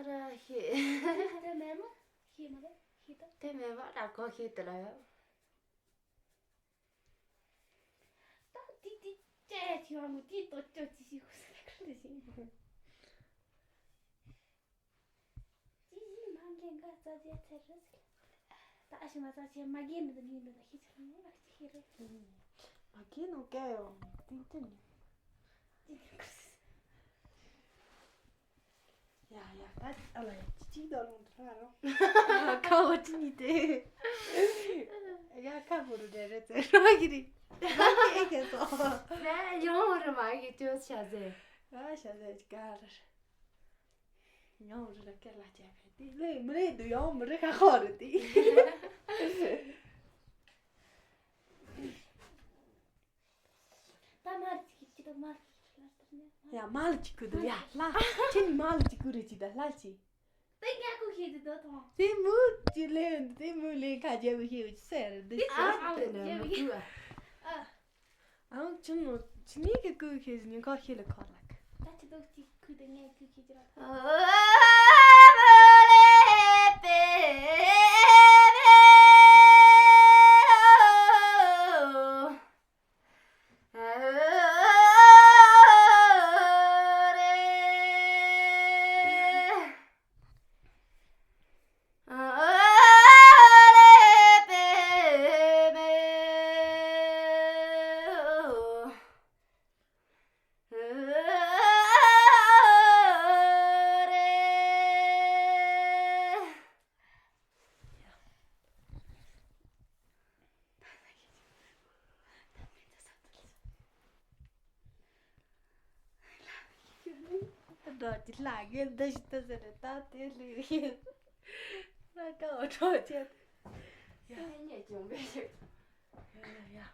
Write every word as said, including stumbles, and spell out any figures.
ར་ཤེས། དེ་མེད་མ། ཤེས་མ་རེད། ཤེས་ད། དེ་མེད་མ་ར་གོ་ཤེས་དེ་ལ་ཡོད། ད་དེ་དེ་ཅེ་ཐི་བ་མོ་དེ་ཏོ་ཅོ་ཅི་ཞིག་གོ་ས་ཁ་ལ་ཞིག་ཅི་ཞིག་མ་འགན་ག་རྩ་ཅེ་ཚེ་རེད། ད་ཨ་ཞི་མ་རྩ་ཅེ་མ་རྒན་ནི་ད་ནི་འདི་ད་ཤི་ཆ་ནི་ཨ་ཅི་ཤི་རེད། མ་རྒན་ནོ་ཀེ་ཡོ་ཏིང་ཏིང་ནི། ཅི་ནི་ཁུ་སི། ཡ་ཡ་ད་ཨ་ལ་ཡ་ཅི་ཅི་ད་རུང་ད་རུང་། ཁ་བ་ཅི་ནི་དེ། ཡ་ཁ་བུ་རུ་དེ་རེད་ཚེ་རོ་གི་རི། ཨེ་ཁེ་སོ། ཡ་ཡོང་རུ་མ་གི་ཅོ་ཤ་ཟེ། ཨ་ཤ་ཟེ་ཅི་ག་ར། ཡང་རི་ལ་སྐད་ལ་བྱས་པས་དེ་ལས་མི་རེད་འདུག་ཡང་མི་རེད་ཁ་ཁོ་རེད་དེ། ད་མར་ཅིག་ཅི་ད་མར་ཅིག་ལ་ལྟར་ནས། ཡ་མར་ཅིག་ཁུ་འདུག་ཡ་ལ་ཁྱེད་མར་ཅིག་ཁུ་རེད་ཅི་ད་ལ་ཅི། ད་ངས་ཁུ་ཤེས་དེ་ད་ཐོང་། དེ་མུ་ཅི་ལས་དེ་མུ་ལས་ཁ་རྒྱབ་ཤེས་ཡོད་ཅི་ཟེར་འདི་ཨ་ཅི། ཨ་དེ་ནས་མུ་ཁུ་ཨ། ཨང་ཆུ་མོ་ཆུ་ནི་གི་ཀུ་ཁེ་ཟི་ཉིན་ཁ་ཤེ་ལ་ཁོ་ལག་ད་ཆུ་ཏོག་ཅིག་ཁུ་དེ་ངས་ཀུ་ཁེ་ཅི་ར། འགྲོ་ཅི་ལ་གེ་འདི་ཞིག་ཏུ་ཟེར་ད་དེ་ལུས་ཡིན། ལ་ཀ་བ་འགྲོ་ཅི། ཡ་ཡ་ཡ།